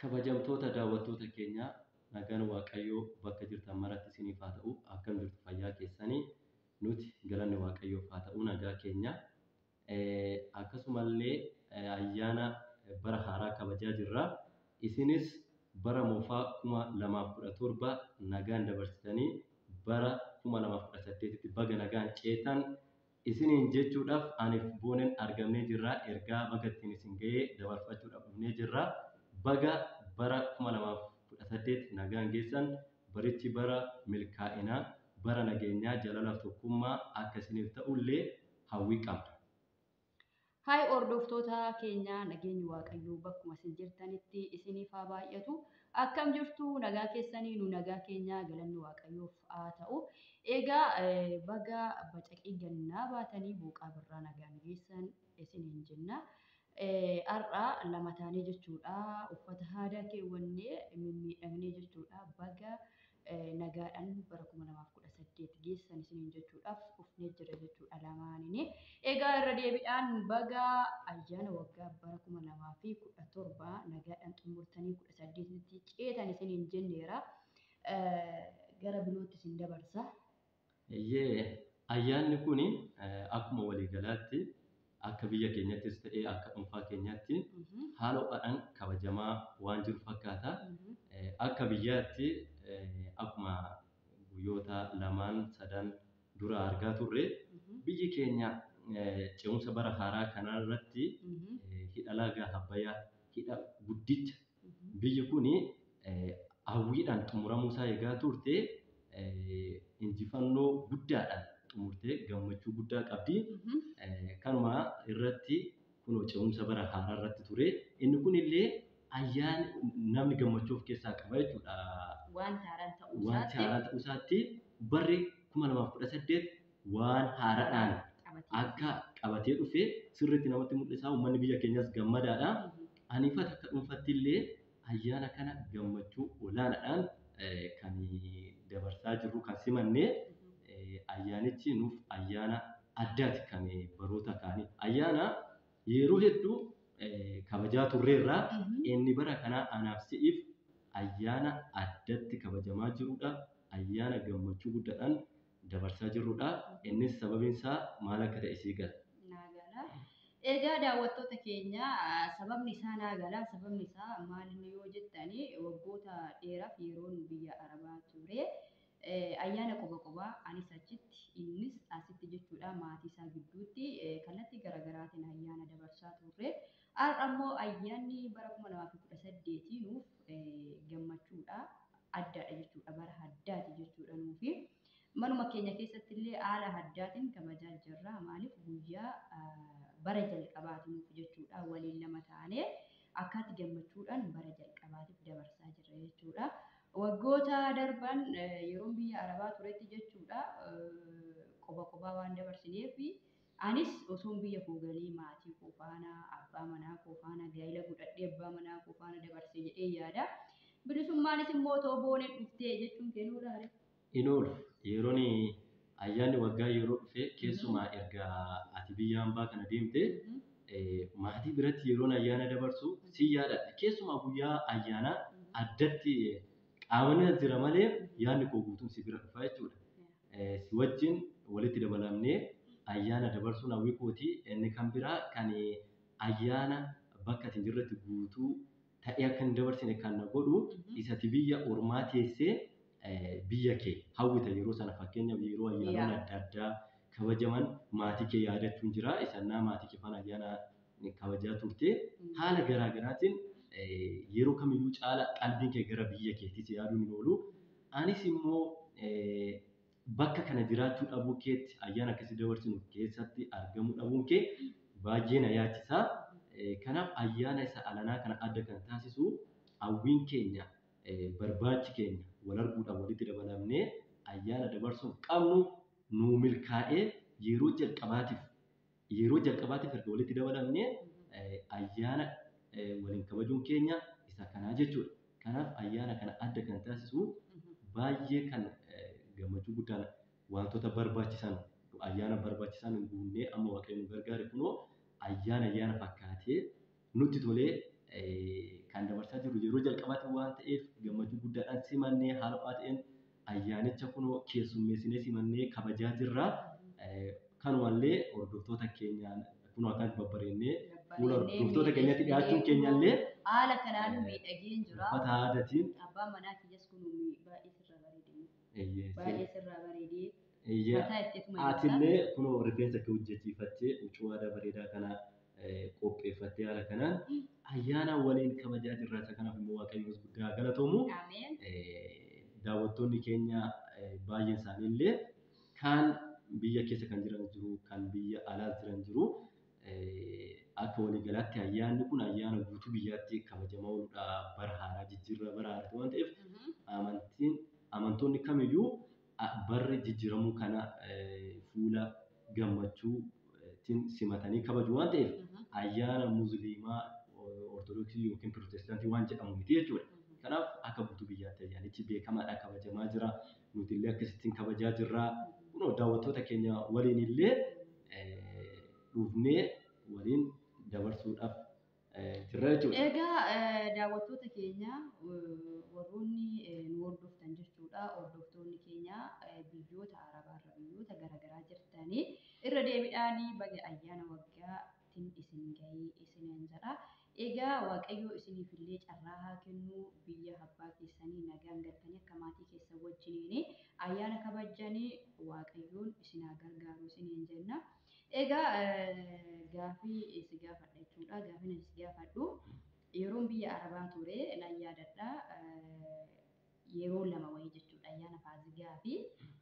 Kabajamtoota daawwattoota keenyaa, nagaan Waaqayyoo bakka jirtan maratti isiniif haa ta'u. Akkam jirtu, fayyaa keessanii? Nuti galanni Waaqayyoof haa ta'u, nagaa keenya. Akkasumallee ayyaana bara haaraa kabajaa jirra. Isinis bara moofaa 2017 nagaan dabarsitanii bara 2018tti baga nagaan ceetan isiniin jechuudhaaf aniif Booneen argamnee jirra. Ergaa baga ittiin isin ga'ee dabarfachuudhaaf dhufnee jirra. Baga bara 2018 nagaan geessan. Barichi bara milkaa'inaa, bara nageenyaa, jaalalaaf tokkummaa akka isiniif ta'ullee hawwii qabna. Haay hordoftoota keenya, nageenyi Waaqayyoo bakkuma isin jirtanitti isiniif haa baay'atu. Akkam jirtu, nagaa keessanii? Nu nagaa keenya, galanni Waaqayyoof haa ta'u. Egaa baga bacaqii gannaa baatanii booqaa birraa nagaan geessan isiniin jenna. Har'a lama taanee jechuudha. Uffata aadaa keewwannee mimmiidhagnee jechuudha. Baga nagaadhaan bara 2018 geessan isiniin jechuudhaaf dhufnee jira jechuudha lamaanini. Egaa irra deebiidhaan baga ayyaana waggaa bara 2017 nagaadhaan xumurtanii 18tti ceetan isiniin jenneera. Gara birootti isin dabarsa. Eeyyee, ayyaanni kun akkuma waliigalaatti akka biyya keenyattis ta'ee akka dhuunfaa keenyaatti haala ho'aadhaan kabajamaa waan jiru fakkaata. Akka biyyaatti akkuma guyyoota lamaan sadan dura argaa turre, biyyi keenya ce'umsa bara haaraa kanarratti hidha laga Abbayyaa, hidha guddicha biyyi kun hawwiidhaan xumuramuu isaa eegaa turte, injifannoo guddaadhaan xumurtee gammachuu guddaa qabdi. Kanuma irratti kunoo ce'umsa bara haaraa irratti ture. Inni kunillee ayyaana namni gammachuu of keessaa qaba jechuudha. Waan haaraan ta'uu Wanti haaraan ta'uu isaatti barri 2018 waan haaraadhaan akka qabatee dhufe sirriitti namatti mul'isa. Uummanni biyya keenyas gammadaadha. Aniifat akka dhuunfaatti illee ayyaana kana gammachuu olaanaadhaan kan dabarsaa jirru, kan simanne. Ayyaanichi nuuf ayyaana addaati kan baroota kaanii. Ayyaana yeroo hedduu kabajaa turreerra. Inni bara kanaa anaaf si'iif ayyaana addatti kabajamaa jirudha. Ayyaana gammachuu guddaadhaan dabarsaa jirrudha. Innis sababiin isaa maal akka ta'e sii gala. Naa gala. Egaa daawwattoota keenya, sababni isaa naa gala. Sababni isaa maal inni yoo jettani, waggoota dheeraaf yeroon biyya Arabaa ture, ayyaana qoba qobaa anis achitti innis asitti jechuudha, maatii isaa gidduutti kallattii garaagaraatiin ayyaana dabarsaa turre. Har'a immoo ayyaanni bara 2018 nuuf gammachuudha. Addaadha jechuudha. Bara addaati jechuudha nuufi. Manuma keenya keessatti illee haala addaatiin kabajaa jirra. Maaliif, guyyaa bara jalqabaati nuuf jechuudha. Waliin lama taanee akkaatti gammachuudhaan bara jalqabaatiif dabarsaa jirra jechuudha. Waggoota darban yeroon biyya Arabaa turetti jechuudha, qoba qobaa waan dabarsineef, anis osoon biyya koo galee maatii koo faana, abbaa manaa koo faana, gaa'ela godhadhee abbaa manaa koo faana dabarsee jedhee yaada. Bilisummaanis immoo otoo Booneen dhuftee jechuun kennuu laale. In oolu, yeroon ayyaanni waggaa yeroo dhufe, keessumaa erga ati biyya hambaa kana deemte, maatii biratti yeroon ayyaana dabarsu si yaadadha. Keessumaa guyyaa ayyaanaa addatti qaamni as jira malee yaadni koo guutuun si bira dhufa jechuudha. Si wajjin walitti dabalamnee ayyaana dabarsuun hawwii kooti. Inni kan biraa kan ayyaana bakka ati hin jirretti guutuu ta'ee akka hin dabarsine kan na godhu, isati biyya ormaa teessee biyya kee hawwita yeroo sana. Fakkeenyaaf, yeroo ayyaanonni adda addaa kabajaman maatii kee yaadachuun jira. Isannaa maatii kee faana ayyaana kabajaa turte, haala garaa garaatiin yeroo kamiyyuu caala qalbiin kee gara biyya keetii si yaaduun hin oolu. Anis immoo bakka kana jiraachuu dhabuu keetti, ayyaana akkasii dabarsinu keessatti argamuu dhabuun kee baay'ee na yaachisa. Kanaaf ayyaana isa alanaa kana adda kan taasisu hawwiin keenya, barbaachi keenya wal arguudhaan walitti dabalamnee ayyaana dabarsuuf qabnu nuu milkaa'ee yeroo jalqabaatiif erga walitti dabalamnee ayyaana waliin kabajuun keenya isa kanaa jechuudha. Kanaaf ayyaana kana adda kan taasisu, baay'ee kan gammachuu guddaan wantoota barbaachisan, ayyaana barbaachisan guunnee amma Waaqayyo nu gargaare kunoo ayyaana ayyaana fakkaatee nutti tolee kan dabarsaa jirru. jiru yeroo jalqabaatti waan ta'eef gammachuu guddaadhaan simannee haala ho'aa ta'een ayyaanicha kunoo keessummeessinee simannee kabajaa jirra. Kanumallee hordoftoota keenyaan kunoo akkanatti babbareennee fuula hordoftoota keenyatti dhiyaachuun keenyallee haala kanaan miidhageen jira. Uffata aadaatiin. Abbaan manaa kiyyas kun baay'ee sirraa bareedee. Baay'ee sirraa bareedee. Atillee kunoo rifeensa kee hojjechiifattee huccuu aadaa bareedaa kana qopheeffattee haala kanaan ayyaana waliin kabajaa jirra. Isa kanaaf immoo Waaqayyoon guddaa galatoomu. Daawwattoonni keenya baay'een isaaniillee kaan biyya keessa kan jiran jiru, kan biyya alaas jiran jiru. Akka waliigalaatti ayyaanni kun ayyaana guutuu biyyaatti kabajamaa ooludha. Bara haaraa jijjiirraa bara haaraati waan ta'eef amantoonni kamiyyuu barri jijjiiramuu kana fuula gammachuutiin simatanii kabaju waan ta'eef ayyaana Musliimaa, Ortodoksii yookiin Pirootestaantii waan jedhamu miti jechuudha. Kanaaf akka guutuu biyyaatti ayyaanichi beekamaadha, kabajamaa jira. Nuti illee akkasittiin kabajaa jirra. Kunoo daawwattoota keenya waliin illee dhufnee waliin dabarsuudhaaf jirra jechuudha. Egaa daawwattoota keenya warroonni nu hordoftan jechuudha. Hordoftoonni keenya biyyoota Arabaarra biyyoota garaagaraa jirtanii irra deebiidhaan baga ayyaana waggaatiin isin gahee isiniin jedha. Egaa Waaqayyo isiniif illee carraa haa kennu, biyya abbaa keessanii nagaan galtanii akka maatii keessan wajjiniin ayyaana kabajanii Waaqayyoon isin haa gargaaru isiniin jenna. Egaa gaafii si gaafadha jechuudha. Gaafiin ani si gaafadhu yeroon biyya Arabaa ture nan yaadadha. Yeroo lama wayii jechuudha. Ayyaana Faazigaa fi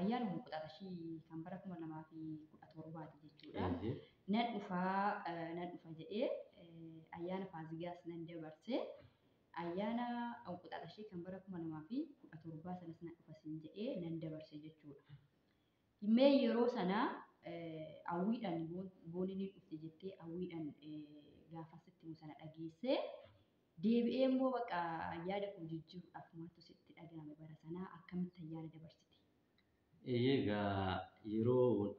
ayyaana Hunquxaxashii kan bara 2017 jechuudha. Nan dhufa jedhee ayyaana Faazigaas nan dabarse. Ayyaana Hunquxaxashii kan bara 2017 sanas nan dhufa siin jedhee nan dabarse jechuudha. Mee yeroo sana hawwiidhaan booniin ni dhufte jettee hawwiidhaan gaafa sitti himu sana dhageessee deebi'ee immoo bakka yaada koo jijjiiruudhaaf maaltu sitti dhagahame bara sanaa akkamitti ayyaana dabarsite? Egaa yeroo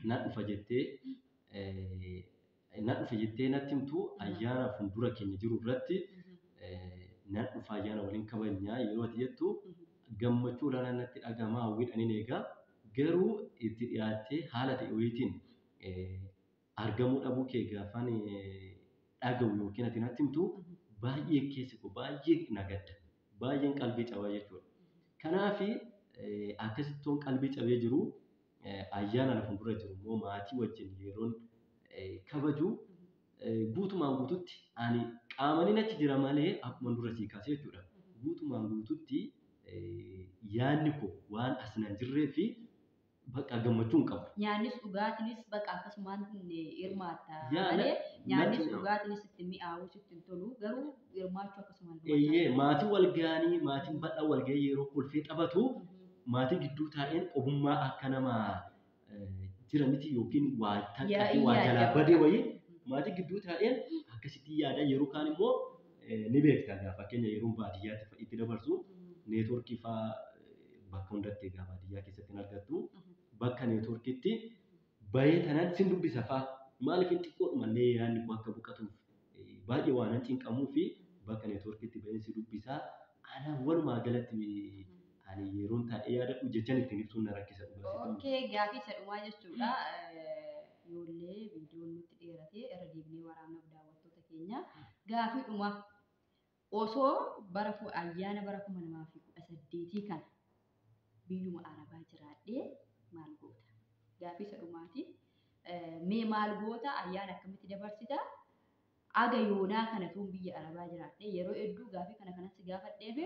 na dhufa jettee natti himtu ayyaana fuuldura keenya jiru irratti na dhufa ayyaana waliin kabajnaa yeroo ati jettu gammachuu olaanaa natti dhagahama hawwiidhaan eegaa. Garuu itti dhiyaattee haala ta'e wayiitiin argamuu dhabuu kee gaafan dhagahu yookiin ati natti himtu baay'ee keessi koo baay'ee na gadda. Baay'een qalbii cabaa jechuudha. Kanaaf akkasittoon qalbii cabee jiru ayyaana na fuuldura jiru immoo maatii wajjin yeroon kabaju guutumaan guututti ani qaamanii achi jira malee akkuma dura sii kaasee jechuudha. Guutumaan guututti yaadni koo waan as nan jirree fi bakka gammachuu hin qabu. Nyaannis dhugaatiinis bakka akkasumaan hirmaatta malee nyaannis dhugaatiinis itti mi'aawu sitti hin tolu garuu hirmaachuu akkasumaan hirmaachaa. Maatiin wal ga'anii maatiin bal'aa wal ga'ee yeroo kolfee taphatu maatii gidduu taa'een ogummaa akka nama jira miti yookiin waa taqqatee waa jalaa badee wayii maatii gidduu taa'een akkasitti yaada yeroo kaan immoo ni beekta egaa fakkeenya yeroo baadiyyaatti itti dabarsu neetwoorkii fa'aa bakka hundatti egaa baadiyyaa keessatti hin argattu. Bakka neetwoorkiitti bahee tanaan sin dubbisa fa'aa maaliif xiqqoodhumallee yaadni koo akka boqotuuf baay'ee waan cinqamuu fi bakka neetwoorkiitti bahee si dubbisaa. Ana walumaa galatti ani yeroon taa'ee yaadadhu jechaan ittiin ibsuun na rakkisa dhugaa. Okay, gaafii isa dhumaa jechuudha. Ijoollee viidiyoon nutti dheerate irra deebinee waraabnaaf daawwattoota keenya. Gaafii dhumaa osoo bara ayyaana bara 2018 kana biyyuma Arabaa jiraadhee maal goota? Gaafii isa dhumaati. Mee maal goota? Ayyaana akkamitti dabarsita? Aga yoonaa kana tuun biyya Arabaa jiraadhee yeroo hedduu gaafii kana kanatti gaafadheef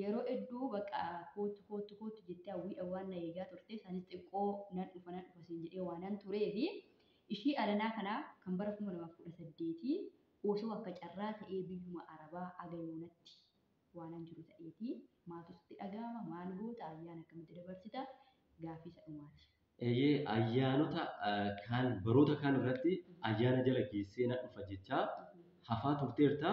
yeroo hedduu bakka kootu kootu kootu jettee hawwiidhaan waan na eegaa turte sanis xiqqoo nan dhufa siin jedhee waan nan turee fi ishii alanaa kana kan bara 2018 osoo akka carraa ta'ee biyyuma Arabaa aga yoonatti waan an jiru ta'eeti maaltu sitti dhagahama? Maal goota? Ayyaana akkamitti dabarsita? Gaafii isa dhumaati. Ayyaanota kaan baroota kaan irratti ayyaana jala geessee na dhufa jechaa hafaa turteerta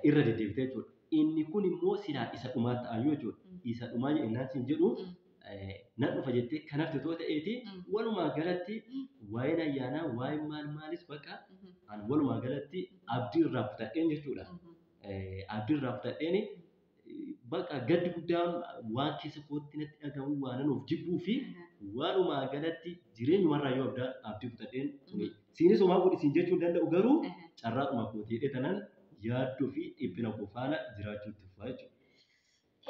irra deddeebitee jechuudha. Inni kun immoo silaa isa dhumaa ta'ayyuu jechuudha. Isa dhumaa jennaan siin jedhu na dhufa jettee kan hafte too ta'eeti walumaa galatti waa'een ayyaanaa waa'een maal maalis bakka an walumaa galatti abdii irraa kutadheen jechuudha. Abdii Abdiirraa fudhadheen bakka gaddi guddaan waan keessa kootti natti dhagahamu waan of jibbuu fi walumaa galatti jireenyumarraa yoo abdii kutadheen suni siinis homaa godhi siin jechuu hin danda'u garuu carraadhuma kootii jedhee tanan yaaddoo fi dhiphina koo faana jiraachuu itti fufaa jechuudha.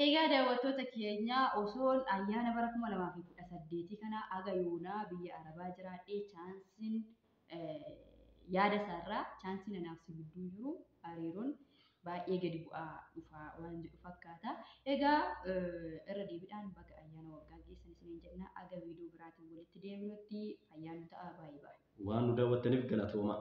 Egaa daawwattoota keenya osoon ayyaana bara 2018 kana aga yoonaa biyya Arabaa jiraadhee chaansiin yaada isaarraa chaansiin anaaf si gidduu jiru hariiroon baay'ee gadi bu'aa dhufaa waan jedhu fakkaata. Egaa irra deebiidhaan baga ayyaana waggaa geessan isiniin jenna. Aga viidiyoo biraatiin walitti deebinutti fayyaa nu ta'a. Baay'ee baay'ee. Waan nu daawwattaniif galatoomaa.